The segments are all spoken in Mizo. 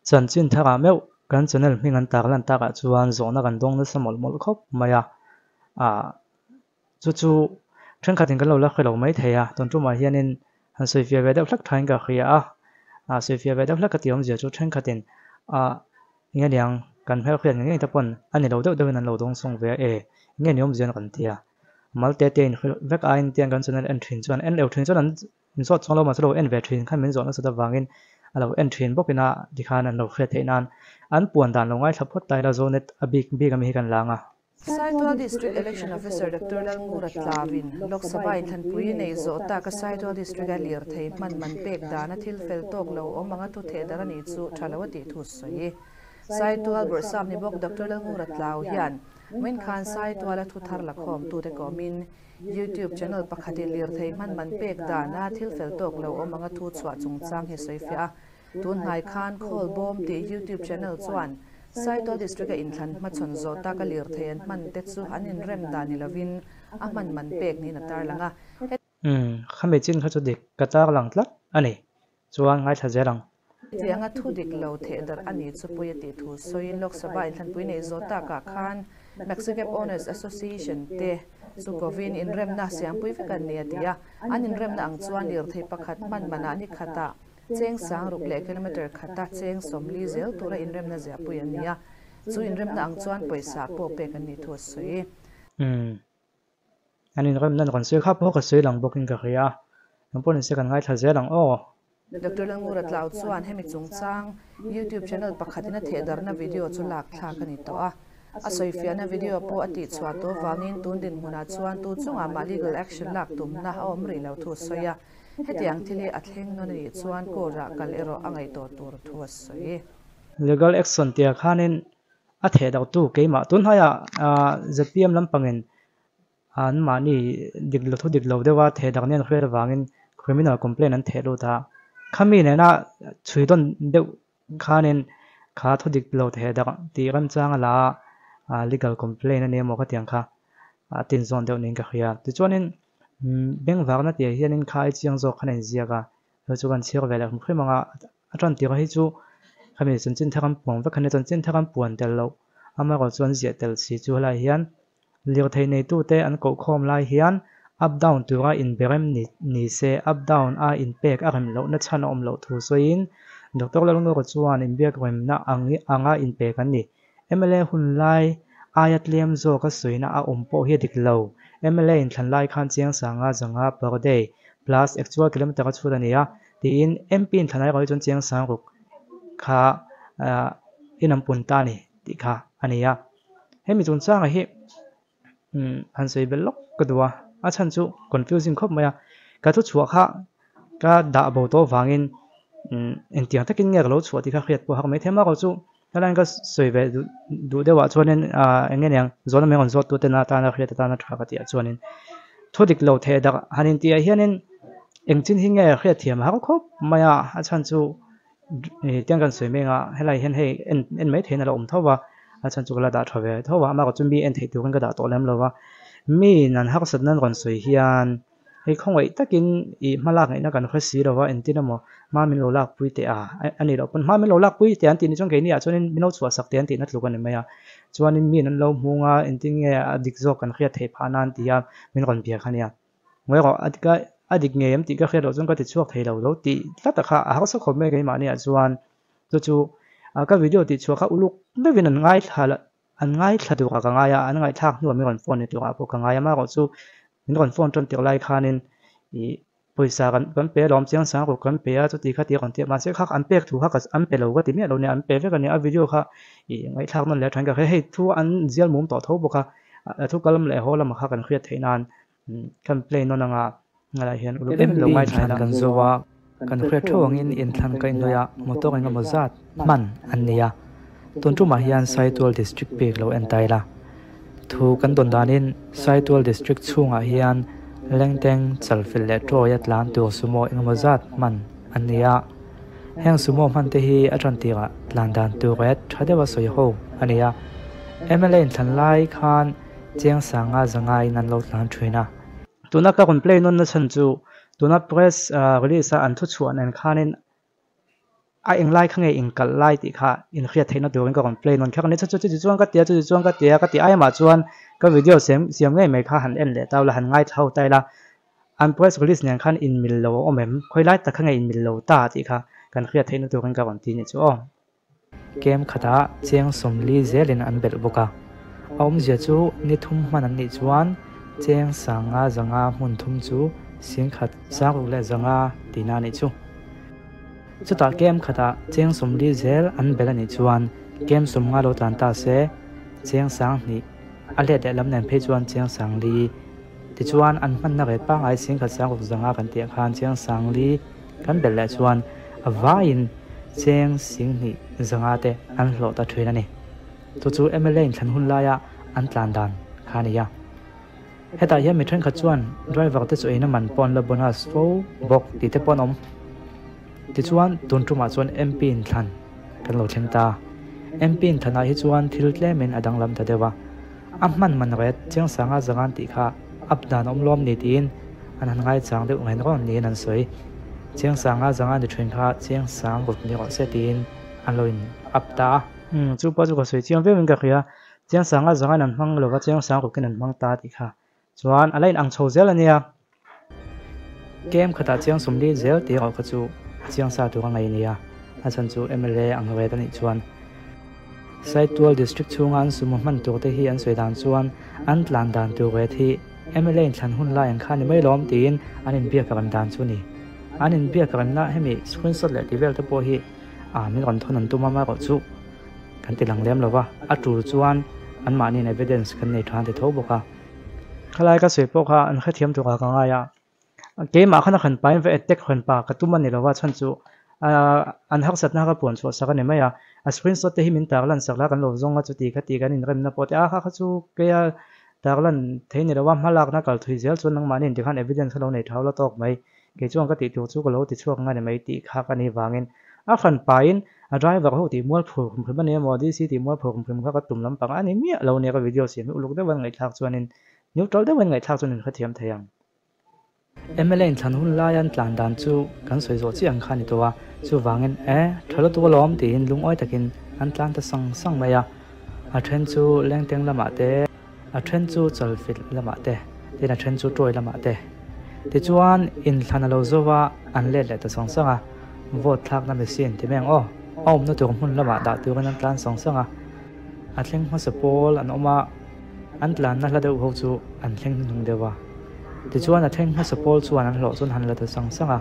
Chanchin tharah meuh kan channel hming an tarlan takah chuan zawhna kan dawng nasa mawlh mawlh khawp mai a, ah chu chu thenkhatin kan lo la hre lo mai thei a, tun tumah hianin han sawifiah ve deuh hlek thain ka hria a, ah sawifiah ve deuh hlek ka tih awmzia chu thenkhatin ah eng nge niang kan hmelhriat ngei ngei te pawn a ni lo deuh deuhin an lo dawng sawng ve a e, eng nge ni awmzia an rawn ti a, mal te te inhrilh vek aiin tiang kan channel en thin chuan en leuh thin chuan an Min zawt chuang lo mahse lo en ve thin khan min zawh nasat avangin a lo en thin bawk ina tikhan an lo hriat theih nan an puan dan lo ngaithla phawt ta ila Zonet a bik bik ami hi kan lang a. Saitual District Election Officer Doctor Lalngura Tlawin Lok Sabha inthlanpui nei zawh taka Saitual District-a lirthei hman man pek dana thil fel tawk lo awm anga thu theh dar a nih chu tha lo a tih thu sawi. Saitual Bawrhsap ni bawk Doctor Lalngura Tlau hian Min khan Saituala thu thar la khawmtute kawmin YouTube channel pakhatin lirthei hman man pek dana thil fel tawk lo awm anga thu chhuah chungchang hi sawi fiah a. Tun hnai khan Khawl Bawm tih YouTube channel chuan Saitual District-a inthlan hmachhawn zawh taka lirthei an hman te chu an inrem dan ni lovin a hman man pek niin a tarlang a. Umm, khami chin kha chu dik ka tarlang tlat a ni. Chuan ngaithla zel ang. Tianga thu dik lo theh darh a ni chu pui a tih thu sawiin Lok Sabha inthlanpui nei zawh takah khan Maxicab Owners Association te chu kovin inremna siampui vek an ni a ti a. An inremna ang chuan lirthei pakhat hman manah ni khatah cheng sangruk leh kilometre khata cheng 40 zel tura inremna ziahpui an ni a. Chu inremna ang chuan pawisa pawh pek an nih thu a sawi. Umm. An inremna an rawn sawi kha pawh ka sawi lang bawkin ka hria a, nang pawh nise kan ngaithla zel ang aw. Doctor Lalngura Tlau chuan hemi chungchang YouTube channel pakhatin a thehdarna video chu lak thlak a ni tawh a. A sawifiahna video pawh a tihchhuah tawh vangin tun dinhmunah chuan tu chungah mah legal action lak tumna a awm rih lo thu a sawi a. Hetiang thil hi a thleng nawn a nih chuan court-ah kal erawh a ngaihtuah tur thu a sawi. Legal action tia khanin A theh deuh tu keimah tun hnaiah zpm lampangin an mahni dik lo thu dik lo deuha theh dak nen hriat avangin criminal complaint an theh lut a, khami nena chhui dawn deuh khanin kha thu dik lo theh dak tih remchang a la a, legal complaint a ni emaw khatiang kha a tin zawn deuh niin ka hria. Tichuanin bengvakna tih ah hianin kha ai chiang zawk khan a inziak a, chu chu kan chhiar ve leh hrim hrim ang a. A tan tirh hi chu khami chanchin thar an puang vek a nia, chanchin thar an puan tel loh amaherawh chu an ziah tel si chu helai hian lirthei neitute an kohkhawm lai hian up down tura inberem ni ni se up down a inpek a rem lohna chhan a awm loh thu sawiin Doctor Lalngura chuan inbiak remna ang anga inpek an ni. Mla hun lai aia tlem zawka sawina a awm pawh hi a dik lo. Mla inthlan lai khan Chiangsanga zanga per day plus actual kilometer a chhut a ni a, tiin MP inthlan lai erawh hi chuan Chiangsang ruk kha in an pun ta a ni tih kha a ni a. Hemi chungchangah hi han sawi belh lawk ka duh a, a chhan chu confusing khawp mai a, ka thu chhuah kha ka dah bo tawh vangin engtiang takin nge ka lo chhuah tih kha hriat pawh a har mai thei a, amaherawhchu Helaiin ka sawi ve duh deuh ah chuanin ah eng nge niang zawhna mai rawn zawt tu ten atana hriat atana tha ka tih ah chuanin thu dik lo theh dak han intih ah hianin eng chin hi nge hriat thiam a har khawp mai a, a chhan chu ih tiang kan sawi mek a helai hian hei en en mai theihin a lo awm tho va a chhan chu ka la dah tha ve tho a amaherawhchu chu mi en theih turin ka dah tawh lem lo va mi in an harsat nan rawn sawi hian. Hei khawngaih takin ih hma lak ngaihna kan hre si lo va, engtin emaw hma min lo lak pui teh a, a nih loh pawn hma min lo lak pui teh an tih ni chuan keini ah chuanin min lo chhuah sak teh an tihna tluk a ni mai a. Chuanin mi an lo hmung a, engtin nge a dik zawk kan hriat theih phah nan tia min rawn biak a nia. Ngawi rawh, a dik a, a dik ngei em tih ka hriat loh chuan ka ti chhuak thei lo lo tih tlat a kha a harsa khawp mai keimahni ah chuan chu chu ka video tih chhuah kha uluk deuhin an ngaithla An ngaithla turah ka ngai a, an ngaihthlak hnuah min rawn phone ni turah pawh ka ngai a, amaherawhchu min rawn phone tan tirh lai khanin ih pawisa kan kan pe alawm chiang sang ruk kan pe a chuti kha ti a rawn ti a, mahse kha an pek thu kha ka an pe lo ka ti miah lo nia an pe vek a nia, a video kha ih ngaihthlak nawn leh a thain ka hria, hei thu an zial mum tawh tho bawk a, a thu kal lam leh haw lamah kha kan hriat theih nan kan play nawn anga ngalai hian uluk em lo MP ngaithla inthlan ila. kan zo a, kan hriat theuh angin inthlan ka inhnawih a, motor eng emaw zat hman an nei a. Tun tumah hian Saitual District bik lo en ta ila. Thu kan dawn danin Saitual District chhungah hian Lengteng, Chalfilh leh Tawia tlan tur sumo eng emaw zat hman an nei a. Heng sumo hman te hi a tan tirah tlan dan tur ret tha deuha sawi ho a ni a. Mla inthlan lai khan Chiang sanga zangaiin an lo tlan thin a. Tuna ka rawn play nawn na chhan chu tuna press release a an thu chhuah nen khanin A englai kha nge inkalh lai tih kha inhriat theihna turin ka rawn play nawn kher a ni. Chu chu chuti chuan ka tia, chuti chuan ka tia ka tih aimah chuan ka video siam siam ngei mai kha han en leh ta ula, han ngaithla ho ta ila, an press release nen khan inmil lo a awm em? Khawi lai tak kha nge inmil lo ta tih kha kan hriat theihna turin ka rawn ti ni chu aw. Kem khatah cheng 40 zelin an belh bawk a, a awmzia chu ni thum hman an nih chuan cheng 5500 hmun thum chu 16,500 tihna a nih chu. Chutah kem khatah cheng 40 zel an belh a nih chuan kem 50 lo tlan ta se cheng 2000 a let lehlam nen phei chuan cheng 4000. Tichuan an hmanna ret pangngai 16,500 kan tih ah khan cheng 4000 kan belh leh chuan a vaiin cheng 2500 te an hlawh ta thin a ni. Chu chu mla inthlan hun laia an tlan dan kha a ni a. Hetah hian mi thenkhat chuan driver te chu eina man pawh an la bonus fo bawk tih te pawh an awm. Tichuan tun tumah chuan MP inthlan kan lo thleng ta. MP inthlanah hi chuan thil tlemin a danglam ta deuh a. A hman man ret cheng 5500 tih kha up dan a awm lawm ni tiin an han ngaichang deuh ngain rawn niin an sawi. Cheng 5500 ni thin kha cheng 6000 ni rawh se tiin an lo in up ta a. Umm chu pawh chu ka sawi chiang viau in ka hria. Cheng 5500 in an hmang lova cheng 6000 in an hmang ta tih kha chuan a la in ang chho zel a nia. Kem khatah cheng 40 zel tih erawh kha chu a chiang sa tur a ngaih a nia. A chhan chu mla ang ret a nih chuan Saitual District chhunga an sumo hman tur te hi an sawi dan chuan an tlan dan tur ret hi mla inthlan hun lai ang kha a ni mai lawm tiin an inbiak rem dan chu a ni. An inbiak remna hemi screenshot leh tih vel te pawh hi a min rawn thawn an tum a amaherawh chu kan ti lang lem lo va, a tul chuan anmahniin evidence kan nei tha an ti tho bawk a. Khalai ka sawi pawh kha an hrethiam turah ka ngai a, keimah khan a hran pain va attack hran pa ka tum a ni lo va, chhan chu an harsatna kha ka puan chhuah sak a ni mai a, a screenshot te hi min tarlan sak la kan lo zawng a chuti kha ti kan inremna pawh te a kha kha chu keia tarlan thei ni lo a, hmalakna kal thui zel chuan nangmahni inti khan evidence kha lo nei thau la tawk mai. Kei chuan ka tih tur chu ka lo ti chhuak nga ni mai tih kha ka nih vangin a hran pahin a driver ho tih mual phur kum hrim a ni emaw DC tih mual phur kum hrim kha ka tum lampang a ni miah lo nia ka video siam hi uluk deuh an ngaihthlak chuanin neutral deuh an ngaihthlak chuan in hrethiam thei ang. Mla inthlan hun laia an tlan dan chu kan sawi zawh chiah ang kha a ni tawh a, chuvangin e, tha lutuk alawm tiin lungawi takin an tlan ta sang sang mai a, a then chu lengteng lamah te, A then chu chalfilh lamah te, tin a then chu tuai lamah te. Tichuan, inthlan a lo zo a, an let leh ta sang sang a. Vote thlakna machine ti mai ang aw, a awmna tur hmun lamah dah turin an tlan sang sang a. A thleng hmasa pawl an awm a, an tlanna hla deuh ho chu an thleng hnuhnung deuh a. Tichuan, a thleng hmasa pawl chuan an hlawh chuan han la ta sang sang a.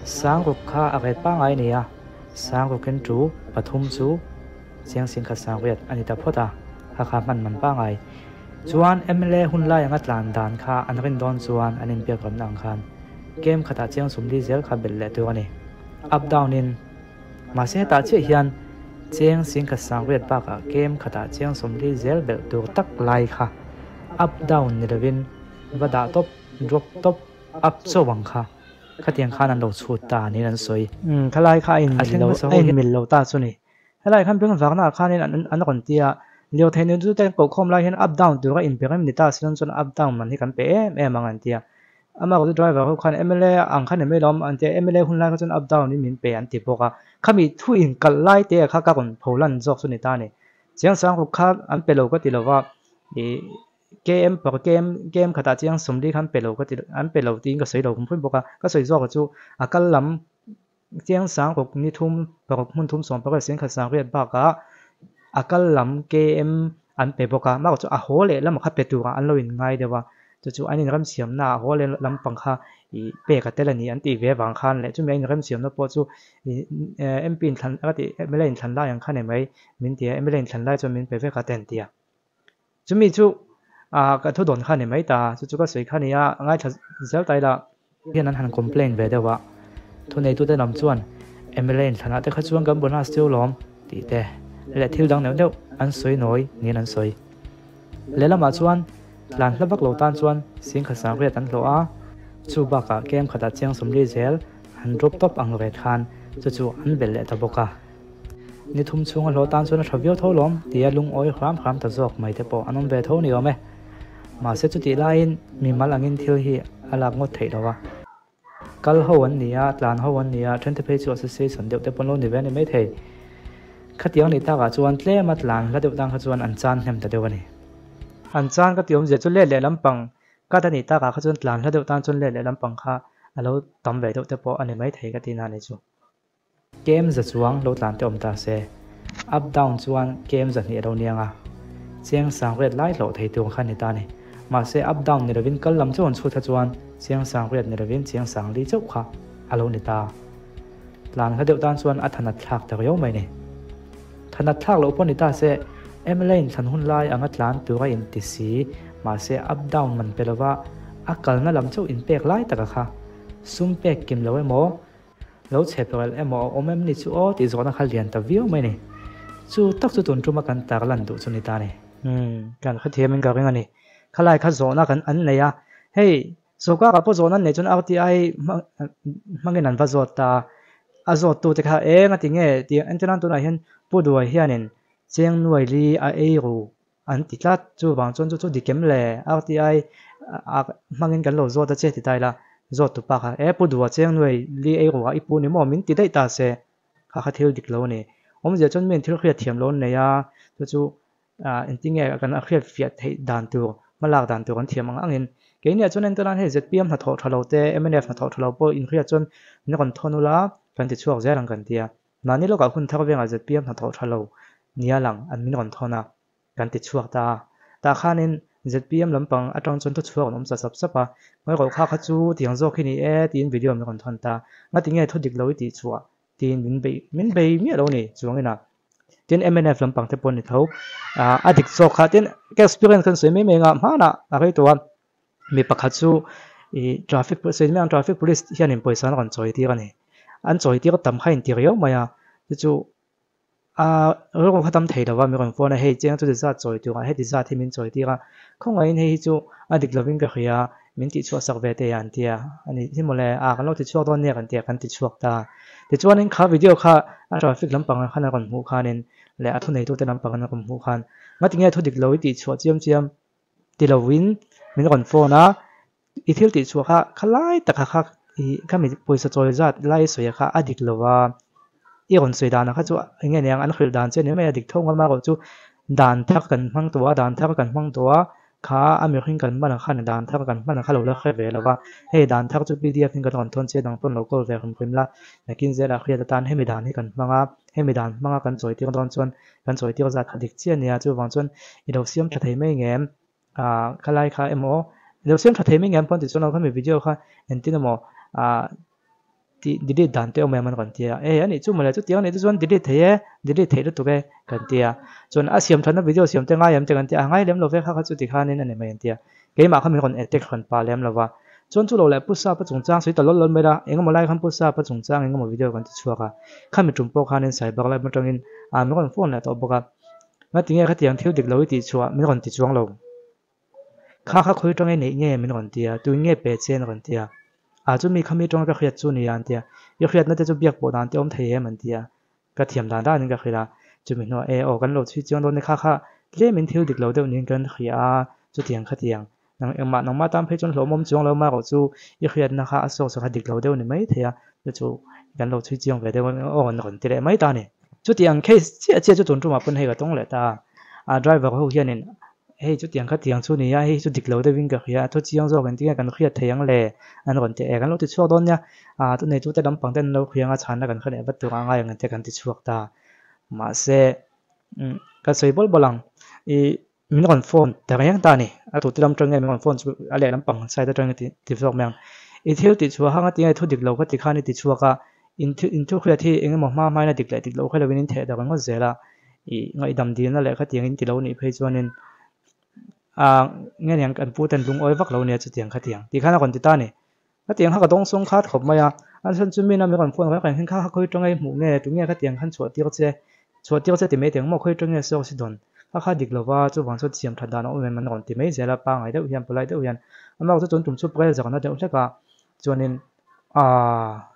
6000 kha a ret pangngai a ni a, 6000 in tu pathum chu Chiang 1800 a ni ta phawt a, kha kha hman man pangai. Chuan mla hun lai anga tlan dan kha an rin dawn chuan an inbiak ramna ang khan kem khatah chiang 40 zel kha belh leh tur a ni. Up down in. Mahse hetah chiah hian cheng 1800 bakah kem khatah chiang 40 zel belh tur tak lai kha up down ni lovin va dah tawp, drop tawp, up chauh ang kha. Khatiang khan an lo chhut ta niin an sawi. Umm khalai kha a inmil lo a inmil lo ta chu ni. Helai khan beng vakna ah khanin an an rawn ti a, lirthei nei chu te an kohkhawm lai hian up down tura inpe rem ni ta silawm chuan up down man hi kan pe em em ang an ti a. Amah erawh chu driver ho khan mla ang khan ni mai lo an ti a, mla hun lai kha chuan up down in min pe an ti bawk a. Khami thu inkalh lai te kha ka rawn pho lan zawk chu ni ta a ni. Chiang sang ruk kha an pe lo ka ti lo va, ih KM pakhat KM KM khatah chiang 40 kha an pe lo ka ti an pe lo tiin ka sawi lo khum khum bawk a, ka sawi zawk chu a kal lam Chiang 6000 ni thum paruk hmun thum sawm pariat 1800 bakah a kal lam KM an pe bawk a, mah chu a haw leh lamah kha pe turah an lo inngai deuh a, chu chu an inremsiamna ah haw leh lampang kha ih pek a tel a ni an tih ve avang khan leh chumi a inremsiamna pawh chu ih MP inthlan ka tih mla inthlan lai ang kha ni mai min ti a, mla inthlan lai chuan min pe vek a te an ti a. Chumi chu ah ka thu dawn kha ni mai ta, chu chu ka sawi kha nia ngaithla zel ta ila. Hian an han complain ve deuh a, thuneitute lam chuan mla inthlanah te kha chuan kan bonus cheu lawm tih te leh thil dang neuh neuh an sawi nawi niin an sawi. Lehlamah chuan tlan hla vak lo tan chuan 1800 an hlawh a, chu bakah kem khatah chiang 40 zel han drop tawp ang ret khan chu chu an belh leh ta bawk a. Ni thum chhunga hlawh tan chuan a tha viau tho lawm tia lungawi hram hram ta zawk mai te pawh an awm ve tho ni awm e. Mahse chutih laiin mimal angin thil hi a lak ngawt theih lo a. Kal ho an ni a, tlan ho an ni a, thente phei chu association deuh te pawn lo ni ve a ni maithei. Khatiang nih takah chuan tlema tlan hla deuh tang kha chuan an chan hnem ta deuh a ni. An chan ka ti awmzia chu let leh lampang cut a nih takah kha chuan tlan hla deuh tan chuan let leh lampang kha a lo tam ve deuh te pawh a ni maithei ka ti na ni chu. Kem za chuang lo tlan te awm ta se, up down chuan kem 200 a lo niang a, chiang sang riat lai hlawh thei tur kha ni ta ni. Mahse up down ni lovin kal lam chauh an chhut kha chuan chiang sang riat ni lovin chiang sang li chauh kha a lo ni ta. Tlan hla deuh tan chuan a thanat thlak ta riau mai ni. Thanat thlak loh pawh ni ta se, MLA in thlan hun lai anga tlan tur a inti si, mahse up down man pe lova a kalna lam chauh inpek lai taka kha sum pek kim lo emaw, Lo chhe perel emaw a awm em ni chu aw tih zawhna kha lian ta viau mai ni. Chu tak chu tun tuma kan tar lan duh chu ni ta ni. Umm, kan hrethiam in ka ring a ni. Khalai kha zawhna kan an nei a, hei sawrkar ah pawh zawhna an nei chuan RTI hmangin an va zawt ta a, a zawt tu te kha eng a ti nge tih entir nan tunah hian Pu Duai hianin cheng nuai li a ei ru an ti tlat, chuvang chuan chu chu dik em le? RTI hmangin kan lo zawt a che ti ta ila, zawt tu pa kha e pu duha cheng nuai li ei ruah i pu ni maw min ti daih ta se, kha kha thil dik lo a ni. Awmzia chuan mi an thil hriat thiam lo an nei a, chu chu engtin nge kan hriat fiah theih dan tur, hmalak dan tur an thiam ang angin. Keiniah chuan entir nan hei zpm hnathawh tha lo te, mnf hnathawh tha lo pawh inhriat chuan min rawn thawn ula kan ti chhuak zel ang kan ti a. Mahni lawkah hun thar vengah zpm hnathawh tha lo nia lang an min rawn thawn a, kan ti chhuak ta a. Tah khanin zpm lampang atang chuan thuchhuak an awm sa sap sap a, ngawi rawh kha kha chu tiang zawk hi ni e tiin video min rawn thawn ta. Ngati nge thu dik lo i tih chhuah tiin min bei min bei miah lo ni chuangin a. Tin mnf lampang te pawh ni tho a dik zawk kha tin ka experience kan sawi mai mai anga hmanah a rei tawh a. Mi pakhat chu ih traffic sawi mai ang traffic police hianin pawisa an rawn chawi tir a ni. An chawi tir tam kha a inti riau mai a, chu chu aaa rilru kha tam thei lo va mi rawn phone a hei chiang chu ti zat chawi tur ah heti zat hi min chawi tir a, khawngaihin hei hi chu a dik lovin ka hria min tihchhuah sak ve teh an ti a, a ni hi mawle a kan lo tichhuak dawn nia kan ti a kan tichhuak ta. Tichuanin kha video kha a traffic lampang ah khan a rawn hmuh khanin leh a thuneitute lampang an rawn hmuh khan ngatinge thu dik lo i tihchhuah chiam chiam ti lovin min rawn phone a, i thil tih chhuah kha khalai taka kha ih khami pawisa chawi zat lai sawi kha a dik lo va, i rawn sawi danah kha chu eng nge niang an hrilh dan che ni mai a dik tho ngam a erawh chu dan thar kan hmang tawh a, dan thar kan hmang tawh a, kha a mihring kan hman ang khan dan thar kan hman ang kha lo la hre ve lo va, hei dan thar chu pdf in kan rawn thawn che dang pawn lo call ve hrim hrim la, nakin zelah hriat atan hemi dan hi kan hmang a, hemi dan hmanga kan chawi tir dawn chuan Kan chawi tir zat kha dik chiah nia, chuvang chuan i lo siam tha thei mai ngem ah khalai kha emaw i lo siam tha thei mai ngem pawn tichuan khami video kha engtin emaw ah tih delete dan te awm em an rawn ti a, e anih chu mawle chutiang anih te chuan delete thei e delete theih lutuk e kan ti a, chuan a siam thatna video siam te ngai em te kan ti a, a ngai lem lo ve kha kha chu tikhanin a ni mai an ti a. Keimah kha min rawn attack hran pah lem lo va, chuan chu lo leh Pu Sapa chungchang sawi ta lawlh lawlh mai la, engemaw lai khan Pu Sapa chungchang engemaw video kan ti chhuak a, khami tum pawh khanin cyber lab atangin ah min rawn phone leh tawh bawk a, ngatinge khatiang thil dik lo i tih chhuah min rawn ti chuang lo, kha kha khawi tang e neih nge min rawn ti a, tuin nge pe che an rawn ti a, ah chumi khami tawng ka hriat chu nia an ti a, i hriatna te chu biak pawh dan te awm thei em an ti a, Ka thiam dan danin ka hrilh a, chumi hnuah e aw kan lo chhui chiang dawn ni kha kha tlemin thil dik lo deuh niin kan hria a, chutiang khatiang nang engmah nangmah tan phei chuan hlawhmawm chuang lo marawh chu i hriatna kha a source kha dik lo deuh ni mai thei a, chu chu kan lo chhui chiang ve deuh a aw an rawn ti leh mai ta a ni. Chutiang case chiah chiah chu tun tumah pawn hei ka tawng leh ta a, a driver ho hianin Hei chutiang kha tiang chu nia, hei chu dik lo deuhin ka hria, a thu chiang zawk engtin nge kan hriat thei ang le? An rawn ti e, kan lo ti chhuak dawn nia, ah tunei tute lampang ten an lo hria anga chhanna kan hre leh vat tur a ngai ang te kan ti chhuak ta. Mahse, umm ka sawi bawl bawl ang, ih min rawn phone ta reng ta a ni, a tute lam atang nge min rawn phone chu a leh lampang side atang nge ti zawk mai ang. I thil tih chhuah hang a tinge thu dik lo kha ti khan i ti chhuak a, in thil in thu hriat hi eng emaw hma hmain a dik leh dik loh kha lovin in theh dak ringawt zel a, ih ngaihdam dilna leh khatiang in ti lo nih phei chuanin ah nge niang kan pu ten lungawi vak lo nia chutiang khatiang tih khan a rawn ti ta a ni. Khatiang kha ka dawng sawng khat khawp mai a, a chhan chu mina mi rawn phone reng reng hian kha kha khawi tangai hmuh nge tunge khatiang khan chhuah tir che chhuah tir che ti mai teng maw khawi tange saw si dawn kha kha dik lova chuvang chuan siam that dan a awm em an rawn ti mai zel a pangai deuh hian polite deuh hian amah chu chuan tum chu prel zakna deuh hlek a chuanin Aaa,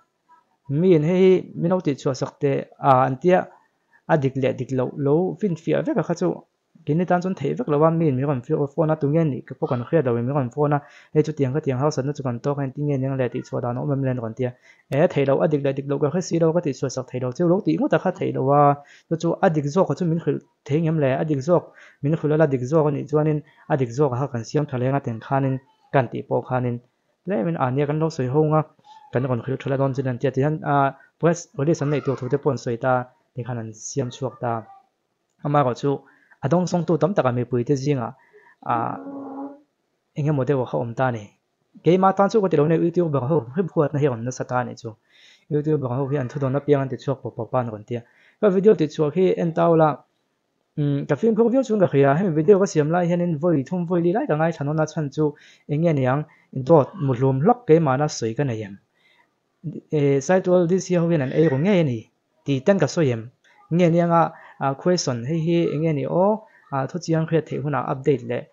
miin hei hi min lo tihchhuah sak teh a an tia, a dik leh dik loh lo finfiah vek a kha chu Keini tan chuan theih vek lo a, miin min rawn phone a, tunge nih ka pawh kan hriat loin min rawn phone a, hei chutiang khatiang harsatna chu kan tawk a, engtin nge niang le tih chhuah dan a awm em le an rawn ti a. E theih loh a dik leh dik loh ka hre si lo, ka tih chhuah sak thei lo cheu lo tih ngawt a kha theih loh a, chu chu a dik zawk a chu min hrilh thei ngem le, a dik zawk min hrilh a la dik zawk a nih chuanin a dik zawk a kha kan siam tha leng a ten khanin kan tih pawh khanin Tlemin a nia kan lo sawi ho nga, kan rawn hrilh tha la dawn chin an tia tihian press release an neih tur thu te pawh an sawi ta tikhan an siam chhuak ta. Amaherawhchu a dawngsawngtu tam takah mipui te zingah eng emaw deuh a kha awm ta a ni. Keimah tan chu ka ti lo nia youtuber ho hrim huatna hi a rawn nasa ta a nih chu. Youtuber ho hi an thudawn apiang an ti chhuak pawp pawp a an rawn tia. Ka video ti chhuak hi en tau la Umm ka fimkhur viau chuan ka hria, hemi video ka siam lai hianin vawi thum vawi li lai ka ngaithla nawn a chhan chu eng nge niang dawt muhlum hlawk keimahna sawi ka nei em? Eh Saitual DC ho hian an ei ru ngei a ni tih ten ka sawi em? Nge nianga question hei hi eng nge ni aw thu chiang hriat theih hunah update leh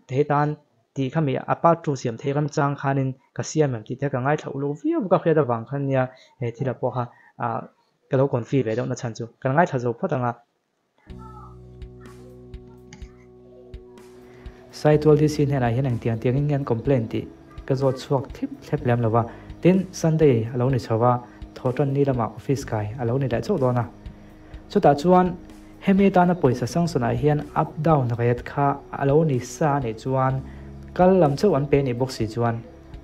thei tan tih kha mi a part two siam thei ramchang khanin ka siam em tih te ka ngaithla uluk viau ka hriat avang khan nia he thil ah pawh kha ka lo confi ve deuh na chhan chu kan ngaithla zo phawt ang a. Saitual DC hnenah hian engtiang tiangin nge an complaint tih ka zawt chhuak thlip thlep lem lo va. Tin, Sunday a lo ni chho va, thawhtan ni lamah office kai a lo ni leh chauh dawn a. Chutah chuan hemi atana pawisa sanction-ah hian up down rate kha a lo ni sa a nih chuan kal lam chauh an pe nih bawk si chuan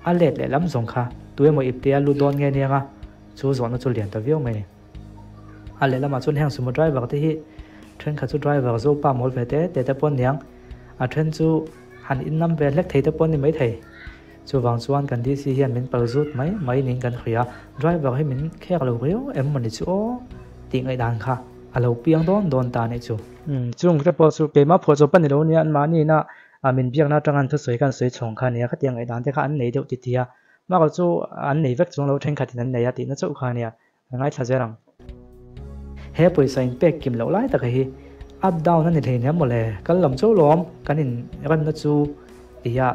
a let leh lam zawng kha tuemaw iptea lut dawn nge niang a, chu zawhna chu lian ta viau mai a ni. A lehlamah chuan heng sumo driver te hi thenkhat chu driver zo pa mawl ve te te te pawh aniang a then chu han in nam ve hlek thei te pawh an ni maithei chuvang chuan kan DC hian min pal zut mai mai niin kan hria driver hi min khek lo riau em mawni chu aw tih ngaihdan kha a lo piang dawn dawn ta anih chu. Umm chung te pawh chu keimah phuah chawp a ni lo nia an mahni ina min biakna atanga an thusawi kha an sawi chhawng kha ania khatiang ngaihdan te kha an nei deuh ti ti a mahkawh chu an nei vek chuang lo thenkhatin an nei a tihna chauh kha ania Ka ngaithla zel ang. He pawisa in pek kim loh lai taka hi up down a ni thei nia mawle, kal lam chauh lawm kan in remna chu tia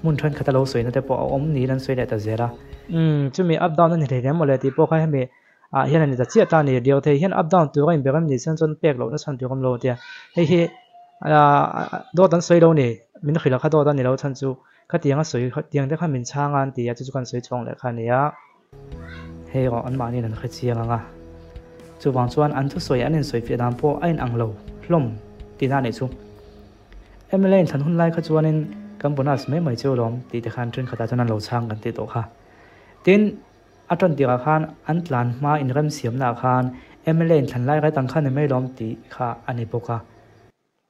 hmun thenkhat a lo sawina te pawh a awm niin an sawi leh ta zel a. Umm chumi up down a ni thei nia mawle tih pawh kha hemi ah hian a ni ta chiah ta a ni, Dio thei hian up down tur a inbe rem ni chuan chuan pek lohna chhan tur awm lo tia hei hi dawt an sawi lo ni, min hrilh a kha dawt a ni lo chhan chu khatiang a sawi tiang te kha min chhang a an ti a chu chu kan sawi chhuak leh kha a nia. Hei erawh anmahniin an hre chiang ang a, chuvang chuan an thusawi an insawifiah dan pawh a inang lo hlawm tihna a nih chu. Mla inthlan hun lai kha chuanin kan bonus mai mai cheu lawm tih te khan thenkhatah chuan an lo chhang kan tih tawh kha. Tin, a tan tirah khan an tlan hma inremsiamnaah khan mla inthlan lai ret ang kha ni mai lawm tih kha a ni bawk a.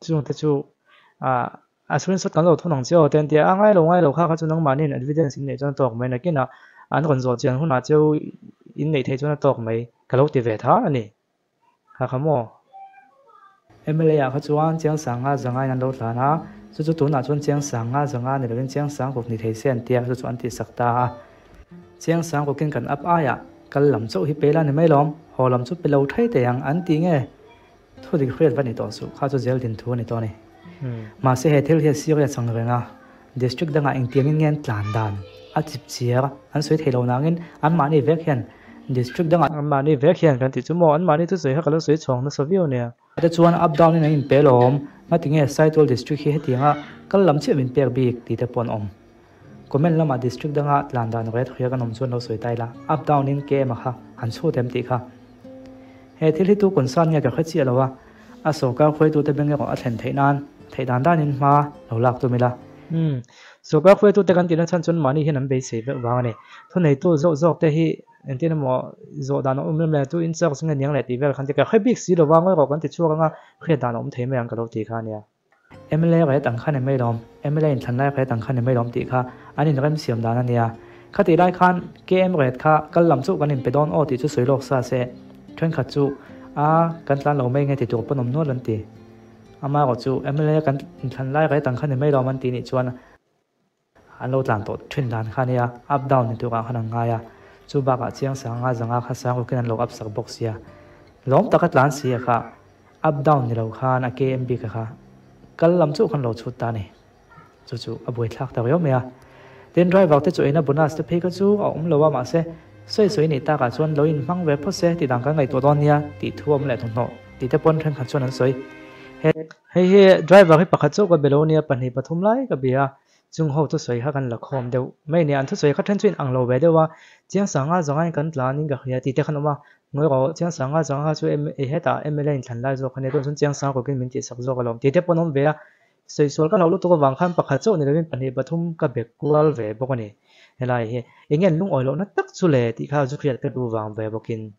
Chungte chu a screenshot kan lo thawn ang che aw te an ti a, a ngai lo ngai lo kha kha chu nangmahniin evidence in neih chuan a tawk mai nakinah an rawn zawh chian hunah cheu in neih theih chuan a tawk mai ka lo ti ve tha a ni kha kha maw. MLA ah kha chuan Chiang Sanga zanga in an lo tlan a, chu chu tunah chuan Chiang Sanga zanga ni lovin Chiang Sang kuk ni thei se an ti a, chu chu an tih sak ta a. Chiang Sang kukin kan up aiah kal lam chauh hi pe la ni mai lawm, haw lam chu pe lo thei teh ang an ti nge? Thu dik hriat va ni tawh suh, kha chu zel din thu a ni tawh a ni. Mahse he thil hi a serious ang reng a, district dangah engtiangin nge an tlan dan a chip chiar an sawi thei lo nangin anmahni vek hian district dangah Anmahni vek hian kan tih chu maw, anmahni chu sawi kha ka lo sawi chhuang nasa viau nia. Te chuan up down in an inpe lawm, ngatinge Saitual district hi hetianga kal lam chiah min pek bik tih te pawh an awm. Comment lamah district danga tlan dan ret hria kan awm chuan lo sawi ta ila, up down in KM a kha an chhut em tih kha. He thil hi tu concern nge ka hre chiah lo a, a sorkar hruaitute beng erawh a thlen theih nan theih dan danin hma lo lak tum ila. Umm, sorkar hruaitute kan tihna chhan chuan mahni hian an beisei vek vang a ni. Thuneitu zawk zawk te hi engtin emaw zawh dan a awm lem le, tu in chak chu nge niang leh tih vel khan ti ka hre bik si lova ngawi rawh kan ti chhuak anga hriat dan a awm thei mai ang ka lo ti kha a nia. Mla ret ang kha ni mai lawm, mla inthlan lai ret ang kha ni mai lawm tih kha an inremsiam dan a nia. Khatih lai khan KM ret kha kal lam chu kan inpe dawn aw tih chu sawi lawk sa se, thenkhat chu a kan tlan lo mai nge ti tur pawn awm nual an ti. Amaherawh chu mla kan inthlan lai ret ang kha ni mai lawm an tih nih chuan an lo tlan tawh thin dan kha a nia, up down ni turah khan an ngai a, chu bakah chiang sanga zanga kha sang rukin an lo up sak bawk sia. Lawm taka tlan si a kha up down ni lo khan a KMB ka kha kal lam chauh khan lo chhut ta a ni. Chu chu a buaithlak ta riau mai a. Tin driver te chu eina bonus te phei kha chu a awm lo a mahse sawi sawi nih takah chuan lo inhmang ve phawt se tih dang kan ngaihtuah dawn nia tih thu a awm leh thawmhnaw tih te pawn thenkhat chuan an sawi. He. Hei hi driver hi pakhat chauh ka be lo nia, pahnih pathum lai ka bia a, chung ho thusawi kha kan la khawm deuh mai nia, an thusawi kha then chu inang lo ve deuh a, Chiang Sanga zawngain kan tlan in ka hria tih te khan awm a, Ngawi rawh, Chiang Sanga zawnga kha chu hetah mla inthlan lai zawk a nia, tunah chuan Chiang Sanga kawkin min tihsak zawk alawm tih te pawh an awm ve a, Sawi sual ka hlauh lutuk avang khan pakhat chauh ni lovin pahnih pathum ka be kual ve bawk a ni. Helai hi eng nge an lungawi lohna tak chu le tih kha zu hriat ka duh vang ve bawkin.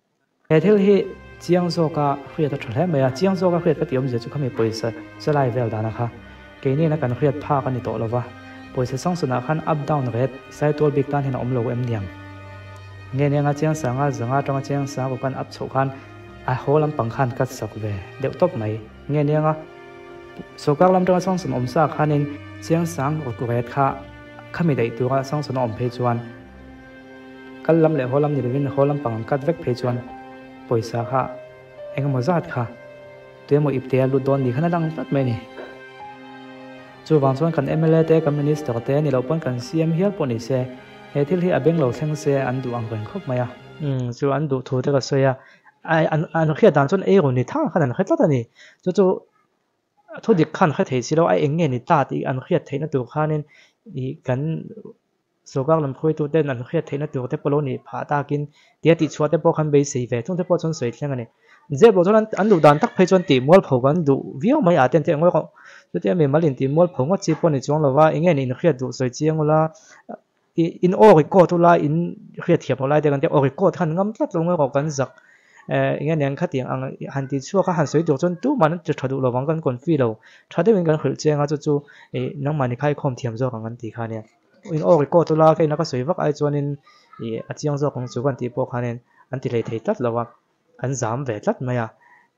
He thil hi chiang zawka hriat a tha hle mai a, chiang zawka hriat ka tih awmzia chu khami pawisa chalai vel dana kha keini'n a kan hriat phak a ni tawh lova, pawisa sangsunah khan up down ret Saitual bik tan hian a awm lo em niang? Nge nianga chiang sanga zanga atanga chiang sang kawk an up chhoh khan a haw lampang khan cut sak ve deuh tawp mai. Nge nianga Sawrkar lam tanga sanction awm sa khanin chiang sang ret kha khami daih tura sanction a awm phei chuan kal lam leh haw lam ni lovin haw lampang an cut vek phei chuan pawisa kha engemaw zat kha tuemaw ipte a lut dawn ni khan a lang tlat mai a ni. Chuvang chuan kan mla te, kan minister te ni loh pawn kan CM hial pawh ni se he thil hi a beng lo thleng se an duh ang reng khawp mai a. Umm chu an duh thu te ka sawi a, Ai an an hriat dan chuan ei rawn ni thang khan an hre tlat a ni. Chu chu thu dik khan hre thei si lo a eng nge ni ta tih an hriat theihna tur khanin ih kan sorkar lam hruaitu ten an hriat theihna tur te pawh lo nih phah takin tia tihchhuah te pawh khan beisei ve chung te pawh chuan sawi thleng a ni. Zep loh chuan an an duh dan tak phei chuan tih mualpho kan duh viau mai a ten te engawih rawh. Chutia mimal in tih mualpho ngawt chi pawh ni chuang lova eng nge ni in hriat duh sawi chiang ula In aw record ula in hriatthiam loh lai te kan tia aw record khan ngam tlat lo ngawi kan zak eh eng nge nen khatiang ang han ti chhuak a han sawi tur chuan tumah an ti tha duh lovang kan confi lo tha deuhin kan hrilh cheng a chu chu ih nangmah ni khai khawm thiam zawk ang an ti kha nia in aw record ula ka ina ka sawi vak ai chuanin ih a chiang zawk ang chu kan tih pawh khanin an ti hlei thei tlat lo a. An zam ve tlat mai a,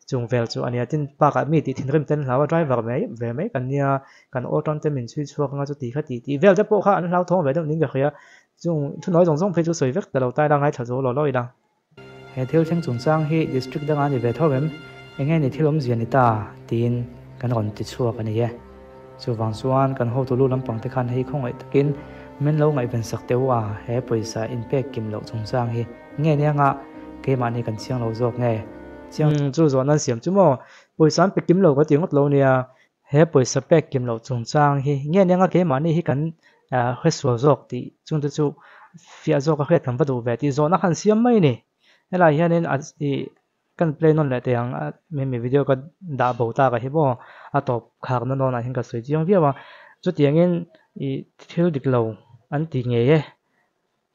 chung vel chu a nia. Tin, park ah mi tih thinrim ten hlau a, driver mai ve mai kan nia, kan aw tan te min chhui chhuak anga chuti kha tih tih vel te pawh kha an hlauthawng ve deuh niin ka hria. Chung thunawi zawng zawng phei chu sawi vek ta lo ta ila ngaithla zo law law ila. He thil thleng chungchang hi district dangah a ni ve tho em? Enge ni thil awmzia ni ta? tiin kan rawn ti chhuak a ni e. Chuvang chuan kan hotu lu lampang te khan hei khawngaih takin min lo ngaihven sak teh u a, he pawisa inpek kim loh chungchang hi Nge nia nga keimahni kan chiang lo zawk nge? Chiang. Chu zawh nan siam chu maw? Pawisa an pe kim lo ka ti ngawt lo nia. He pawisa pek kim loh chungchang hi nge nia nga keimahni hi kan hresual zawk tih chungte chu fiah zawk a hriat kan va duh ve tih zawhna khan siam mai ni. Helai hianin a ih kan play nawn leh teh ang a hemi video ka dah bo tak ah hi maw a tawp khakna nawnah hian ka sawi chiang viau a. Chutiangin ih thil dik lo an ti ngei e.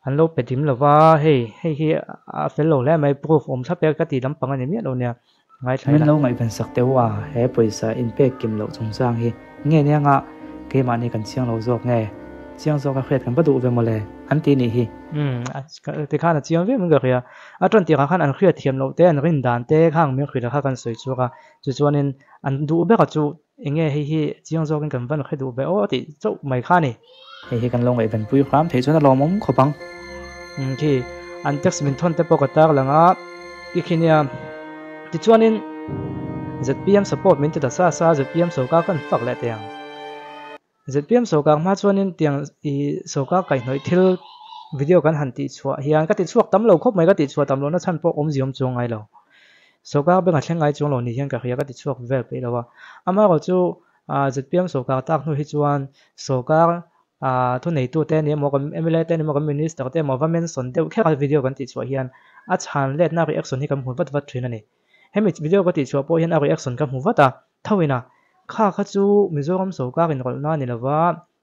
An lo pe dim lova, hei, hei hi a fel lo hle mai, proof awm thlap e ka ti lampang a ni miah lo nia, ngaithla ila. Min lo ngaihven sak teh u a, he pawisa inpek kim loh chungchang hi nge nia nga keimahni kan chiang lo zawk nge, chiang zawk a hriat kan va duh ve mawle, an ti nih hi. Umm, tikhan a chiang viau in ka hria, a tan tirah khan an hriat thiam loh te, an rin dan te khang min hrilh kha kan sawi chhuak a, chuchuanin an duh ber a chu Enge hei hi chiang zawkin kan van hre duh ve aw tih chauh mai kha a ni. Hei hi kan lo ngaihvenpui hram theih chuan a lawmawm khawp ang. Umm khi an text min thawn te pawh ka tar lang a i khi nia. Tichuanin zpm support min ti ta sa sa zpm sawrkar kan fak leh teh ang. Zpm sawrkar hma chuanin tiang i sawrkar kaihhnawih thil video kan han tihchhuah hian ka tichhuak tam lo khawp mai ka tihchhuah tam lohna chhan pawh awmzia awm chuang ngai lo. Sawrkar bank a thleng ngai chuang lo ni hian ka hria ka ti chhuak vel peih lo a. Amaherawhchu zpm sawrkar tak hnu hi chuan sawrkar thuneitute ni emaw kan mla te ni emaw kan minister te emaw va mention deuh kher a video kan tihchhuah hian a chhan letna reaction hi kan hmu vat vat thin a ni. Hemi video ka tihchhuah pawh hian a reaction ka hmu vat a, thoin a, kha kha chu Mizoram sawrkar inrawlhna a ni lova,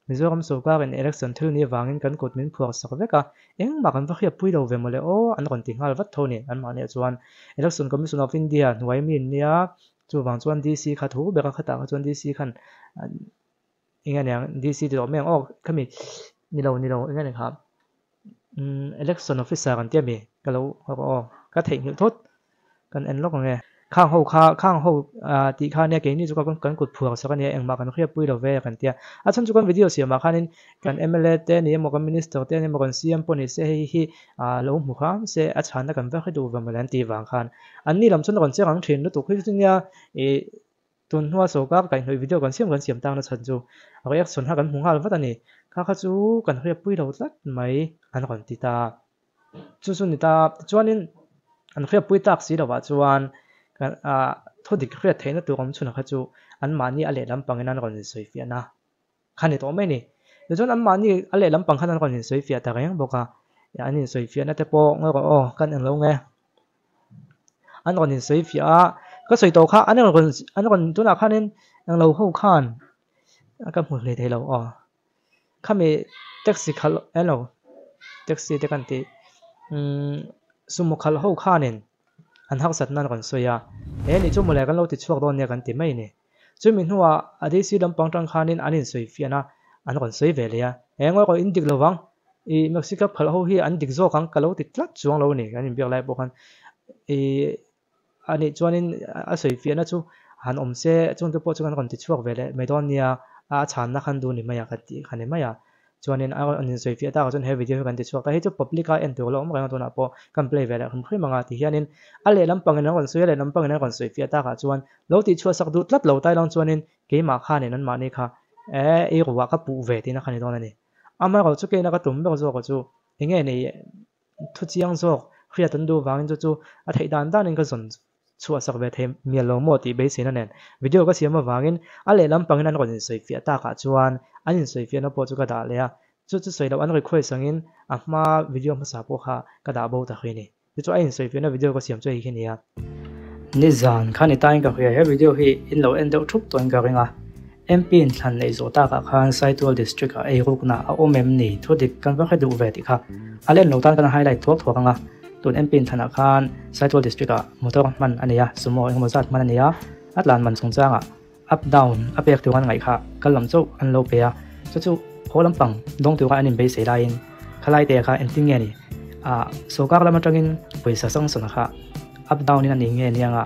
Mizoram sawrkarin election thil ni avangin kan kut min phuar sak vek a, engmah kan va hriatpui lo ve mawle aw, an rawn ti nghal vat tho ni. Anmahniah chuan Election Commission of India hnuai mi an nia, chuvang chuan DC kha thu ber a, khatah kha chuan DC khan eng nge niang DC ti tawh mai ang aw, khami ni lo ni lo eng nge ni kha umm election officer an tia mi ka lo aw ka theihnghilh thawt. Kan en lawk ang e. Khang ho kha, khang ho tih kha nia keini chu kan kut phuar sak a nia, engmah kan hriatpui lo ve kan tia. A chhan chu kan video siamah khanin kan mla te ni emaw, kan minister te ni emaw, kan CM pawh ni se hei hi lo hmu hram se a chhanna kan va hre duh ve mawle an tih vang khan. Anni lam chuan a rawn che rang thin lutuk hi chu nia ih tun hnua sawrkar kaihhnawih video kan siam kan siam tangna chhan chu reaction kha kan hmu nghal vat a ni. Kha kha chu kan hriatpui lo tlat mai an rawn ti ta. Chu chu ni ta, tichuanin an hriatpui tak si lovah chuan kan ah thu dik hriat theihna tur awm chhunah kha chu anmahni a lehlam pangin an rawn insawifiahna kha ni tawh mai a ni. Tichuan anmahni a lehlam pang khan an rawn insawifiah ta reng bawk a, an insawifiahna te pawh ngawi rawh aw kan englo nge an rawn insawifiah a, ka sawi tawh kha an rawn an rawn tunah khanin englo ho khan ka hmu hle thei lo aw. Khami taxi khalh elo taxi te kan tih umm sumo khalh ho khanin an harsat nan rawn sawi a, he nih chu mawle kan lo ti chhuak dawn nia kan ti mai a ni. Chumi hnuah a DC lampang tang khanin an insawi fian a, an rawn sawi ve leh a, he ngawi rawh in dik lo vang, ih maxi cab khalh ho hi an dik zawk ang ka lo ti tlat chuang lo a ni kan inbiak lai pawh khan ih A nih chuanin a sawi fiahna chu han awm se, chungte pawh chu kan rawn ti chhuak ve leh mai dawn nia, a chhanna khan duh ni mai a ka tih kha ni mai a. Chuanin a rawn insawi fiah takah chuan he video hi kan ti chhuak ta, hei chu public a en tur la awm reng a tunah pawh kan play ve leh hrim hrim ang a ti hianin a lehlam pangin an rawn sawi a lehlam pangin an rawn sawi fiah takah chuan lo tih chhuah sak duh tlat lo tai lang chuanin keimah khanin anmahni kha eh ei ruah ka puh ve tihna kha ni dawn a ni. Amaherawhchu chu keina ka tum ber zawk chu enge nei Thu chiang zawk hriat an duh vangin chu chu a theih dan danin ka zawn chhuah sak ve thei mial lo maw tih beiseina nen video ka siam avangin a lehlam pangin an rawn insawifiah takah chuan an insawifiahna pawh chu ka dah leh a, chu chu sawi loh an request angin a hma video hmasa pawh kha ka dah bo ta khi a ni. Chu chu a insawifiahna video ka siam chu hei khi a ni a. Nizan khan i tain ka hria he video hi in lo en deuh thup tawhin ka ring a. MP in thlan neih zawh takah khan Saitual District ah eirukna a awm em ni? Thu dik kan va hre duh ve tih kha a len lo tan kan highlight thuak thuak ang a. Tun MP in thlanah khan Saitual District ah motor hman a nei a, sumo engemaw zat hman a nei a, a tlan man chungchangah up down a pek tur an ngaih kha kal lam chauh an lo pe a, chu chu haw lampang dawng tura an inbeisei laiin khalai te kha engtin nge ni? Ah sawrkar lam atangin pawisa sangsana kha up down in a ni nge nianga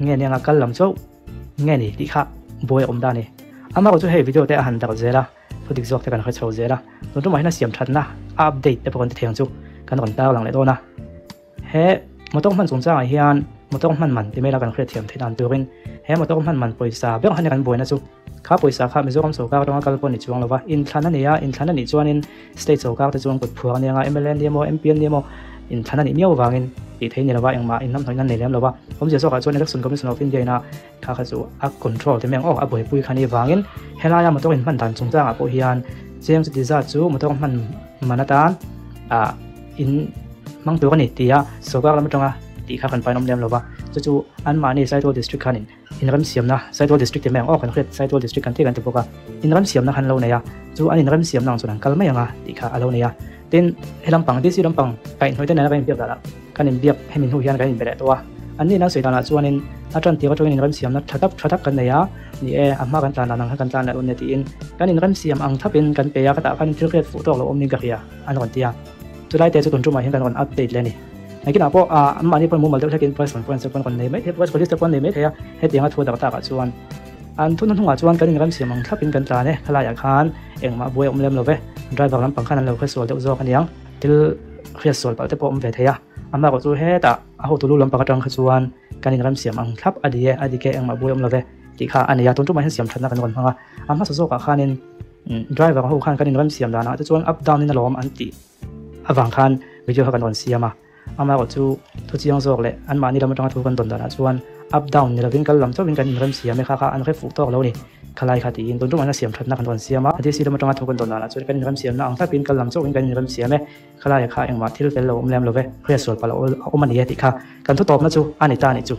nge nianga kal lam chauh Nge ni tih kha buai a awm ta a ni. Amaherawh chu hei video te a han darh zel a, thu dik zawk te kan hre chho zel a. Tun tumah hian a siam thatna a update te pawh kan ti thei ang chu kan rawn tar lang leh dawn a. He motor hman chungchangah hian motor hman man ti mai la kan hriat thiam theih dan turin he motor hman man pawisa ber han kan buaina chu kha pawisa kha Mizoram sawrkar atanga kal pawh a ni chuang lo va, inthlan a ni a, inthlan a nih chuanin State sawrkar te chuan kut phuar a ni anga, mla an ni emaw, MP an ni emaw inthlan a nih miau avangin tih theih a ni lo va, engmah inhnamhnawih nan nei lem lo va. Awmzia zawkah chuan Election Commission of India ina kha kha chu a control ti mai ang aw, a buaipui kha ni avangin helaia motor inhman dan chungchangah pawh hian cheng chuti zat chu motor hman man atan ah in hmang tur a ni tia sawrkar lam atanga tih kha kan pain awm lem lo va. Chu chu anmahni Saitual District khanin Inremsiamna, Saitual District ti mai ang aw, kan hriat Saitual District kan tih kan ti bawk a, inremsiamna khan lo nei a, chu an inremsiamna ang chuan an kal mai ang a tih kha a lo nei a. Tin, he lampang, DC lampang kaihhnawih te nena kan inbiak danah kan inbiak hemi hnu hian kan inbe leh tawh a, an nihna sawi danah chuanin a tan tir atangin inremsiamna tha tak tha tak kan nei a, ni e, a hma kan tlan dan ang khan kan tlan leh dawn nia tiin kan inremsiam ang thapin kan pe a, ka tah khan thil hriat fuh tawk lo awmin ka hria an rawn ti a, chulai te chu tun tumah hian kan rawn update leh a ni. Nakinah pawh anmahni pawhin mumal deuh hlekin press conference te pawh an rawn nei mai thei a, press release te pawh an nei mai thei a, hetianga thu a darh takah chuan an thu hnuhnungah chuan kan inremsiam ang thlapin kan tlan e, khalaiah khan engmah buai a awm lem lo ve, driver lampang khan an lo hresual deuh zawk aniang, thil hriatsual palh te pawh a awm ve thei a, amaherawh chu hetah a hotu lu lampang atang kha chuan kan inremsiam ang thlap a ni e, a dik e, engmah buai a awm lo ve tih kha a nei a, tun tumah hian siam thatna kan rawn hmang a, a hmasa zawkah khanin driver ho khan kan inremsiam danah te chuan up down in alawm an tih. Avang khan video kha kan rawn siam a, amaherawh chu thu chiang zawk leh anmahni lam atanga thu kan dawn danah chuan up down ni lovin kal lam chauhin kan inrem siam e kha kha an hre fuh tawk lo a ni khalai kha tiin tun tumah hian siam thatna kan rawn siam a, DC lam atanga thu kan dawn danah chuan kan inrem siamna ang thlapin kal lam chauhin kan inrem siam e khalai kha engmah thil fel lo awm lem lo ve hriatsual palh a awm a ni e tih kha kan thu tawpna chu a ni ta a nih chu.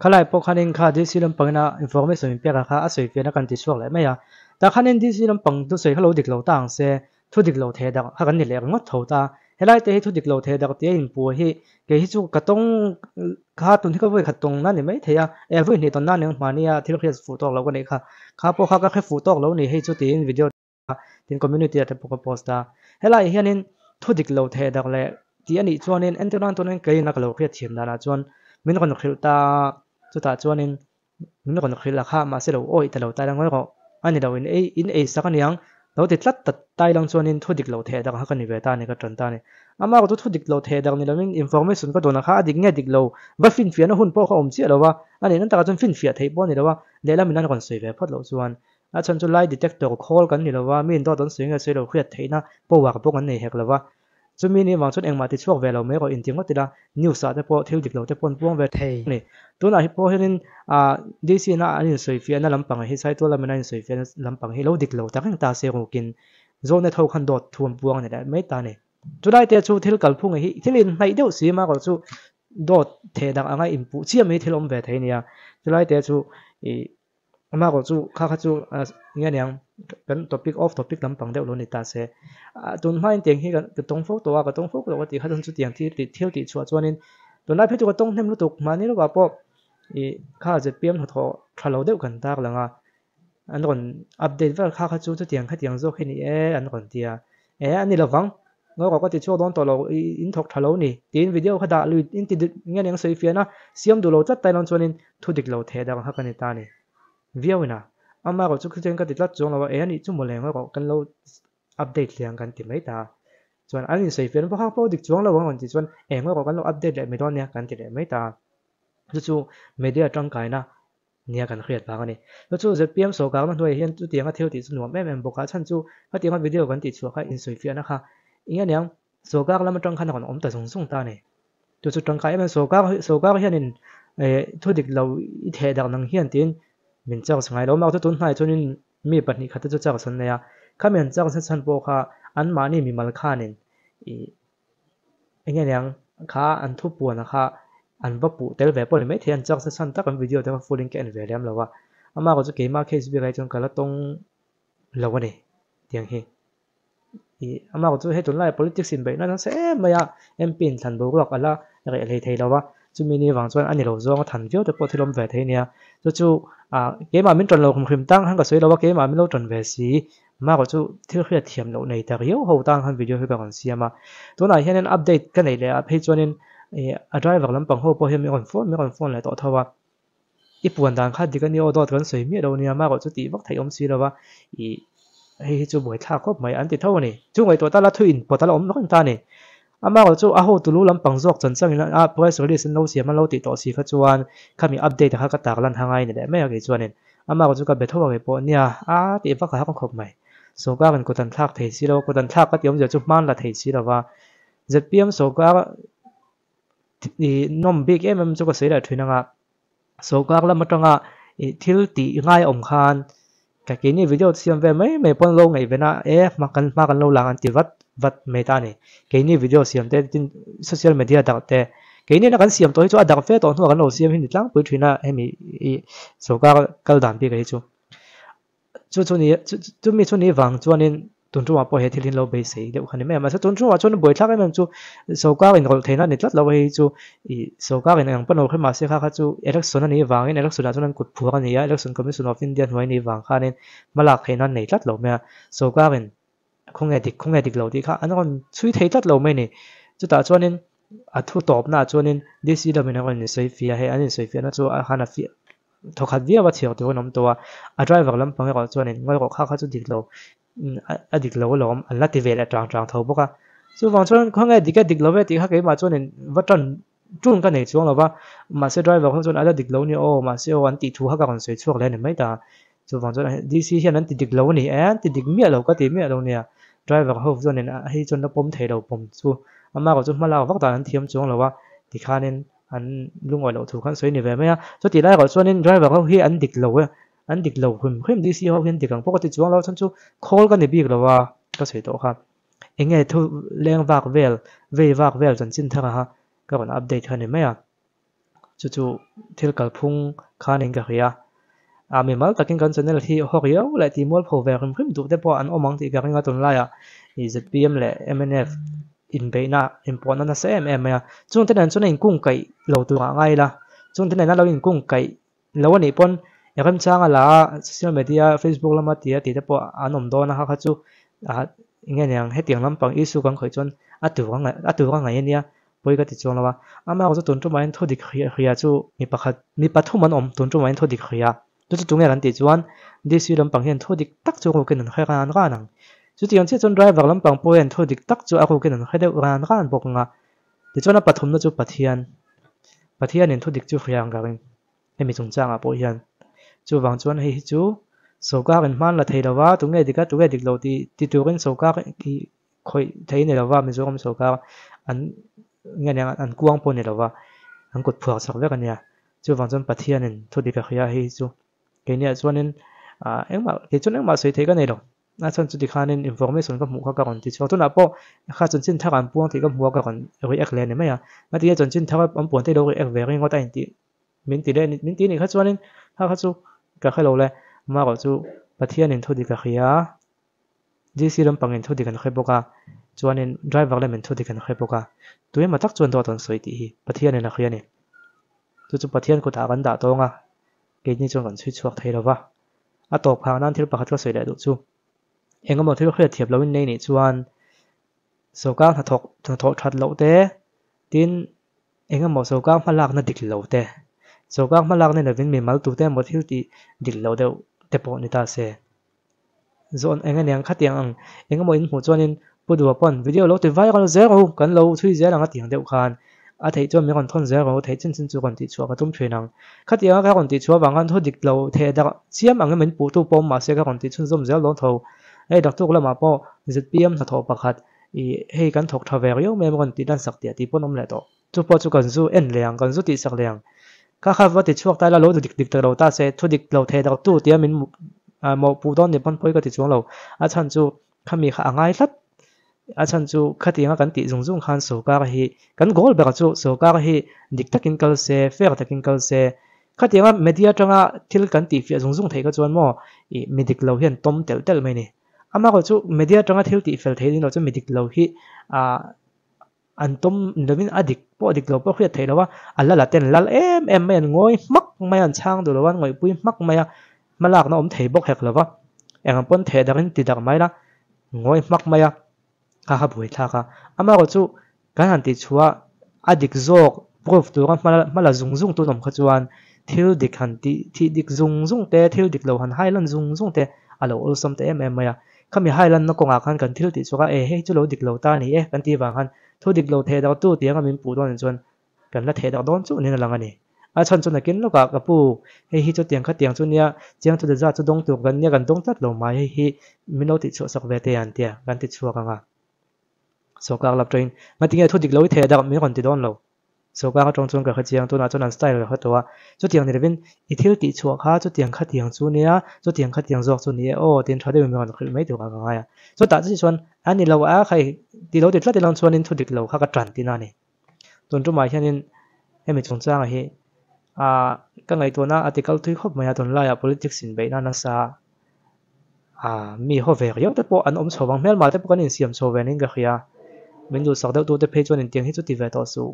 Khalai pawh khanin kha DC lampangina information min pek a kha a sawi fiahna kan ti chhuak leh mai a, tah khanin DC lampang thusawi kha lo dik lo ta ang se Thu dik lo theh dak kha kan ni leh ringawt tho ta. Helai te hi thu dik lo theh dak tia inpuah hi kei hi chu ka tawng kha tun hi ka vawi khat tawng na ni mai thei a, eh vawi hnih tawn na ning hmahnia thil hriat fuh tawk lo ka neih kha. Kha pawh kha ka hre fuh tawk lo ni hei chu tiin video tin community ah te pawh ka post a. Helai hianin thu dik lo theh dak leh tih a nih chuanin entir nan tunin keiin a ka lo hriat thiam danah chuan min rawn hrilh ta a, chutah chuanin Min rawn hrilh a kha mahse lo awih ta lo tai lang erawh a ni lo in ei in ei sak aniang lo ti tlat ta tai lang chuanin thu dik lo theh dak kha ka ni ve ta a ni ka tan ta a ni. Amah erawh chu thu dik lo theh dak ni lovin information ka dawn a kha a dik nge dik lo va finfiahna hun pawh kha awm chiah lo va a nih nan takah chuan finfiah theih pawh a ni lo a lehlam in an rawn sawi ve phawt loh chuan a chhan chu lie detector khawl kan ni lo va mi in dawt an sawi nge sawi lo hriat theihna power pawh kan nei hek lo va. Chumi ni vang chuan engmah ti chhuak ve lo mai rawh inti ngawt ila news ah te pawh thil dik lo te pawh an puang ve thei a ni. Tunah hi pawh hianin ah DC na an insawifiahna lampang hi Saitual lamin an insawifiahna lampang hi lo dik lo tak reng ta se rukin Zonet ho khan dawt thu an puang a ni leh mai ta a ni. Chulai te chu thil kalphung hi thil inhnaih deuh si mah erawh chu dawt theh dang anga inpuh chiah mai thil awm ve thei a nia. Chulai te chu ih Amah erawh chu kha kha chu nge niang kan topic off topic lampang deuh lo ni ta se. Tun hmain tiang hi ka tawng fo tawh a, ka tawng fo tawh a tih kha chuan chutiang thil tih thil tih chhuah chuanin tunlai phei chu ka tawng hnem lutuk mahni lawkah pawh ih kha zpm hnathawh tha lo deuh kan tar lang a, an rawn update vel kha kha chu chutiang khatiang zawk hi ni e an rawn ti a, e a ni lovang ngaw rawh ka ti chhuak dawn tawh lo ih in thawk tha lo ni tiin video kha dah lui in ti dik nge niang sawi fiahna siam duh lo tlat tai lawn chuanin thu dik lo theh dang kha ka ni ta ni viau ina ama erawh chu khitiang ka ti tlat chuang lo a e anih chu mawle ngaw rawh kan lo update liang kan ti mai ta chuan an insawi fiahna pawh kha pawh dik chuang lo ang rawn ti chuan e ngaw rawh kan lo update leh mai dawn nia kan ti leh mai ta chu chu media tangkaina nia kan hriat vang a ni. Chu chu zpm sawrkarna hnuaiah hian chutianga thil tih chu nuam em em bawk a, chhan chu khatianga video kan tih chhuah kha insawifiahna kha eng aniang sawrkar lam atang khan a rawn awm ta zung zung ta a ni. Chu chu tangkai em em sawrkar sawrkar hianin eh thu dik lo i theh darh nang hian tiin min charge ngai lo a, mahse tun hnaiah chuanin mi pahnih khat te chu charge an nei a, khami an charge na chhan pawh kha anmahni mimal khanin ih Enge niang kha an thu puan a kha an va puh tel ve pawh ni maithei an chak sa chhan tak an video te kha full in ka en ve lem lo a, amah erawh chu keimah case bik ah hi chuan ka la tawng lo a ni tiang hi. Ih amah erawh chu hei tunlai politics inbeihna nasa em mai a MP in thlan boruak a la reh hlei thei lo a, chumi ni vang chuan a ni lo zawng a than viau te pawh thil awm ve thei a nia, chu chu ah keimah min ṭan lo hrim hrim tang khan ka sawi lo a keimah min lo ṭan ve si Mah chu thil hriat thiam loh nei ta riau ho tan khan video hi ka rawn siam a, tunah hianin update ka neih leh ah phei chuanin ih a driver lampang ho pawh hian min rawn phone min rawn phone leh tawh tho a, i puan dan kha dik a nia aw dawt kan sawi miah lo a nia mah chu tih vak theih awm si lo va ih hei hi chu buaithlak khawp mai an ti tho a ni, chu ngaihtuah ta la thu inpawt a la awm reng ta a ni, amah chu a hotu lu lampang zawk chan changin a press release an lo siam an lo tih tawh si kha chuan khami update kha ka tarlan hangai ni leh mai a kei chuanin. Amah chu ka be tho a ngei pawh nia, a tih vak a hak khawp mai. Sawrkar in kut an thlak thei si lo, kut an thlak ka tih awmzia chu hman la thei si lo va. Zpm sawrkar i nawm bik em em chu ka sawi leh thin anga, sawrkar lam atanga i thil tih ngai awm khan ka keini video siam ve mai mai pawn lo ngaihven a, e hma kan hma kan lo lang an ti vat vat mai ta a ni. Keini video siam te tin social media darh te Keini na kan siam tawh hi chu a darh fe tawh hnuah kan lo siam hi ni tlangpui thin a, hemi i sorkar kal dan bik ah hi chu. Chu chu ni chumi chu ni vang chuanin tun tumah pawh he thil hi an lo beisei deuh kha ni mai a, mahse tun tumah chuan buaithlak em em chu sorkar inrawlh theihna a ni tlat lo a, hei chu i sorkar in eng pawh lo hre mahse kha kha chu election a nih vangin election ah chuan an kut phuar a ni a, election commission of India hnuai a nih vang khanin hmalak theihna an nei tlat lo mai a, sorkar in Khawnge dik, khawnge dik lo tih kha an rawn chhui thei tlat lo mai a ni. Chutah chuanin a thu tawpnaah chuanin DC lamin an rawn insawi fiah a, hei an insawi fiahna chu a han a fiah thawkhat viau a chhiar tur an awm tawh a, a driver lampang erawh chuanin ngawi rawh kha kha chu dik lo, a dik lo alawm an la ti ve leh tang tang tho bawk a. Chuvang chuan khawnge dik e dik lo ve tih kha keimah chuanin va tan ṭun ka nei chuang lo va, mahse driver kha chuan a la dik lo nia aw, mahse aw an tih thu kha ka rawn sawi chhuak leh a ni mai ta. Chuvang chuan DC hian an ti dik lo a ni e, an ti dik miah lo ka ti miah lo nia. Driver ho chuanin hei chuan la pawm thei lo pawm chu amah erawh chu hma lak vak dan an thiam chuang lo a, tikhanin an lungawi loh thu kha an sawi ni ve mai a. Chutih lai erawh chuanin driver ho hi an dik lo e, an dik lo hrim hrim DC ho hian dik ang pawh ka ti chuang lo a, chhan chu khawl ka ni bik lo a ka sawi tawh kha. Eng nge thu leng vak vel, vei vak vel chanchin thar aha ka rawn update kha ni mai a. Chu chu thil kalphung khanin ka hria. A mimal takin kan channel hi haw riau leh tih mualpho ve hrim hrim duh te pawh an awm ang tih ka ring a tunlaiah i zpm leh mnf inbeihna inpawhna nasa em em mai a. Chungte nen chuan a inkungkaih lo turah ngai ila, chungte nena lo inkungkaih lo a nih pawn remchanga la a social media facebook lama tia tih te pawh an awm dawn a kha kha chu ah enge niang hetiang lampang issue kan khawih chuan a tur a a tur a ngaih ania pawi ka ti chuang lo a amah erawh chu tun tumah hian thu dik hria hria chu mi pakhat mi pathum an awm tun tumah hian thu dik hria chu chu tunge kan tih chuan DC lampang hian thu dik tak chu rukin an hre ran ran ang chutiang chiah chuan driver lampang pawh hian thu dik tak chu a rukin an hre deuh ran ran bawk ang a tichuan a pathumna chu Pathian Pathianin thu dik chu hria ang ka ring. Hemi chungchangah pawh hian chuvang chuan hei hi chu sawrkar in hman la thei lo va, tunge dik a tunge dik lo tih ti turin sawrkar hi Khawih thei ni lova Mizoram sorkar an nge nia an kuang pawh ni lova an kut phuar chak vek a nia. Chuvang chuan Pathianin thu dik a hria hei hi chu keiniah chuanin ah engmah kei chuan engmah sawi theih ka nei lo. A chhan chu tikhanin information ka hmuh kha ka rawn ti chhuak. Tunah pawh kha chanchin thar an puang tih ka hmu a ka rawn react leh a ni mai a. Ngatinge chanchin thar an puan te lo react ve ringawt a intih min ti leh min ti nih kha chuanin kha kha chu ka hre lo le. Amaherawh chu Pathianin thu dik a hria. GC lampangin thu dik an hre bawk a, chuanin driver lamin thu dik an hre bawk a. Tu emaw tak chuan dawt an sawi tih hi Pathianin a hria a ni. Chu chu Pathian kutah kan dah tawng a, keini chuan kan chhui chhuak thei lo va. A tawp phah nan thil pakhat ka sawi leh duh chu, eng emaw thil hriatthiam loin nei nih chuan sawrkar hnathawk hnathawh that loh te, tin eng emaw sawrkar hmalakna dik lo te, sawrkar hmalakna ni lovin mimal tute emaw thil tih dik lo deuh te pawh ni ta se. Zawn eng aniang khatiang ang eng emaw in hmuh chuanin Pu Dua pawn video lo ti viral zel rawh u, kan lo chhui zel ang a tiang deuh khan a theih chuan min rawn thawn zel rawh u, theih chin chin chu rawn tih chhuah ka tum thin ang. Khatianga ka rawn tih chhuah avang khan thu dik lo theh darh chiam ang em min puhtu pawh awm mahse ka rawn tih chhunzawm zel dawn tho. Hei daktuk lamah pawh zpm hnathawh pakhat ih hei kan thawk tha ve riau mai em rawn tih lan sak tih a tih pawn awm leh tawh. Chu pawh chu kan zu en leh ang, kan zu tih sak leh ang. Kha kha va ti chhuak ta ila lo dik dik ta lo ta se, thu dik lo thei dak tu tia min mawhpuh dawn ni pawn pawi ka ti chuang lo. A chhan chu khami kha a ngai tlat. A chhan chu khatianga kan tih zung zung khan sawrkar hi, kan goal ber chu sawrkar hi dik takin kal se, fair takin kal se. Khatianga media atanga thil kan tih fiah zung zung theih kha chuan maw ih mi dik lo hian tawm telh telh mai ni. Amaherawhchu media atanga thil tih fel theih ding lo chu mi dik lo hi ah An tawm ni lovin a dik pawh dik lo pawh hriat theih lo a, a lal a ten lal em em mai, an ngawi hmak mai a, an chhang duh lo a, an ngawihpui hmak mai a, hmalakna awm thei bawk hek lo va, eng ang pawn theh dakin ti darh mai la, ngawi hmak mai a, kha kha buai thlak a. Amaherawh chu kan han tih chhuah a dik zawk proof tura hma la zung zung tun awm kha chuan thil dik han tih thih dik zung zung te, thil dik lo han hai lan zung zung te a lo awlsam ta em em mai a. Khami hailanna kawngah khan kan thil tih chhuak a, e hei chu lo dik lo ta a ni e kan tih vang khan thu dik lo theh darh tu tianga min puh dawn chuan kan la theh darh dawn chuh niin a lang a ni. A chhan chu nakin lawkah ka pu hei hi chutiang khatiang chu nia chiang chu za chu dawng tur kan nia kan dawng tlat lo mai hei hi min lo tih chhuah sak ve te an tia kan ti chhuak ang a. Sawrkar lap tawhin ngatinge thu dik lo i theh darh min rawn ti dawn lo. Sawrkar atang chuan ka hre chiang, tunah chuan an style ka hre tawh a, chutiang ni lovin i thil tih chhuah kha chutiang khatiang chu nia, chutiang khatiang zawk chu ni e aw tiin tha deuhin min rawn hrilh mai tur a ka ngai a. Chutah chiah chuan a ni lo a khai ti lo ti tlat ilang chuanin thu dik lo kha ka tan tihna a ni. Tun tumah hianin hemi chungchangah hi ah ka ngaihtuahna a ti kal thui khawp mai a, tunlaiah politics inbeihna nasa ah mi haw ve riau te pawh an awm chho vang hmelmah te pawh kan insiam chho ve niin ka hria. Min duhsak deuh tute phei chuan intiang hi chu ti ve tawh suh.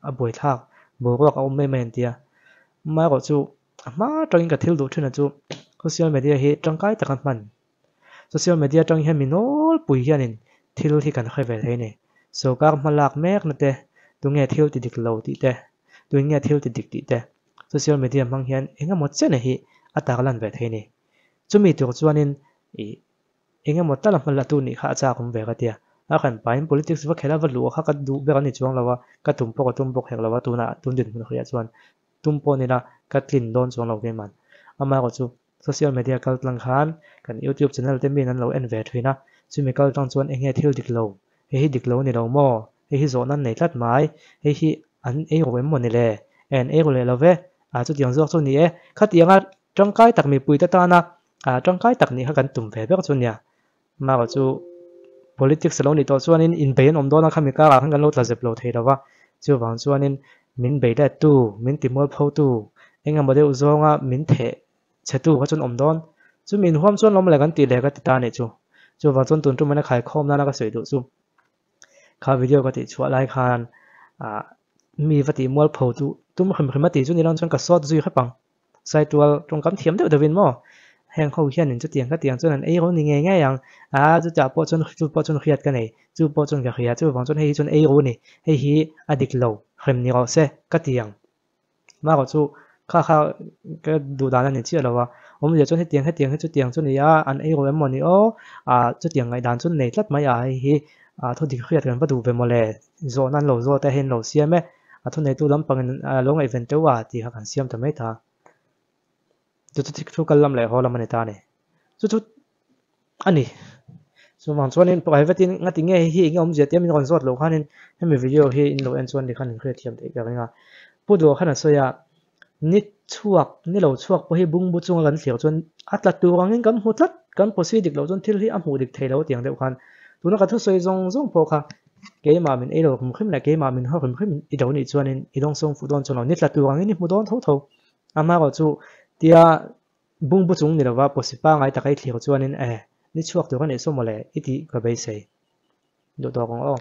A buaithlak boruak a awm mai mai an ti a. Amaherawh chu a hma atangin ka thil duh thin a chu social media hi tangkai taka hman. Social media atang hian mi nawlpui hianin thil hi kan hre ve thei a ni. Sawrkar hma lak mekna te, tunge thil ti dik lo tih te, tuin nge thil ti dik tih te social media hmang hian eng emaw chen hi a tarlan ve thei a ni. Chumi tur chuanin ih eng emaw tal a hma la tu nih kha a chak awm ve ka tia. A kan pain politics va khelh a va luh a kha ka duh ber a ni chuang lo a, ka tum pawh ka tum bawk hek lo a tunah tun dinhmun hriah chuan tum pawh nila ka tlin dawn chuang lo keimah. Amaherawhchu chu social media kal tlang khan kan youtube channel te miin an lo en ve thin a, chumi kal tlang chuan eng nge thil dik lo, hei hi dik lo a ni lo maw, hei hi zawhna an nei tlat mai, hei hi an ei ru em maw ni le, e an ei ru leh lo ve, ah chutiang zawk chu ni e, khatianga tangkai tak mipuite tana ah tangkai tak nih kha kan tum ve ber chu nia. Amaherawh chu politics a lo nih tawh chuanin inbei an awm dawn a, khami karah khan kan lo tla zep lo thei lo va, chuvang chuanin min bei let tu, min ti mualpho tu, eng emaw deuh zawnga min theh chhe tu kha chuan awm dawn. Chu min huam chuan lawm le kan tih leh ka ti ta a nih chu. Chuvang chuan tun tum in a khaikhawm nana ka sawi duh chu kha video ka tih chhuah lai khan ah mi va tih mualpho tu tum hrim hrim a tih chu ni lo chuan ka sawt zui hrep ang. Saitual tawngkam thiam deuh deuhin maw heng ho hianin chutiang ka tiang chuan an ei ro ni ngei ngei ang a, chutah pawh chuan chu pawh chuan hriat ka nei, chu pawh chuan ka hria, chuvang chuan hei hi chuan ei ro ni, hei hi a dik lo hrem ni rawh se ka ti ang. Marawh chu kha kha ka duh dan a ni chiah lo a, awmzia chuan hetiang hetiang hi chutiang chu ni a, an ei ro em maw ni aw, ah chutiang ngaihdan chu nei tlat mai a, hei hi ah thu dik hriat kan va duh ve maw le, zawhna an lo zawt a, hei an lo siam e. A thuneitu lampangin a lo ngaihven teuh a tih kha kan siam ta mai ta. Chu chu thu kal lam leh haw lam a ni ta a ni. Chu chu a ni. Chuvang chuanin private in ngati nge hei hi enge awmzia tia min rawn zawt loh khanin hemi video hi in lo en chuan tikhan in hriatthiam theih ka ring a. Pu Duha khan a sawi a, ni chhuak, ni lo chhuak pawh hi bungbu chunga kan thlir chuan a tla tur angin kan hmu tlat, kan posi dik loh chuan thil hi a hmuh dik thei lo tiang deuh khan. Tuna ka thusawi zawng zawng pawh kha keimah min ei lo hrim hrim leh keimah min haw hrim hrim i do nih chuanin i dawngsawng fuh dawn chuan lo ni tla tur angin i hmu dawn tho tho. Amaherawhchu chu tia bungbu chung ni lova posi pangai taka i thlir chuanin e, ni chhuak tur a nih saw mawle i tih ka beisei. Duh tawk ang aw.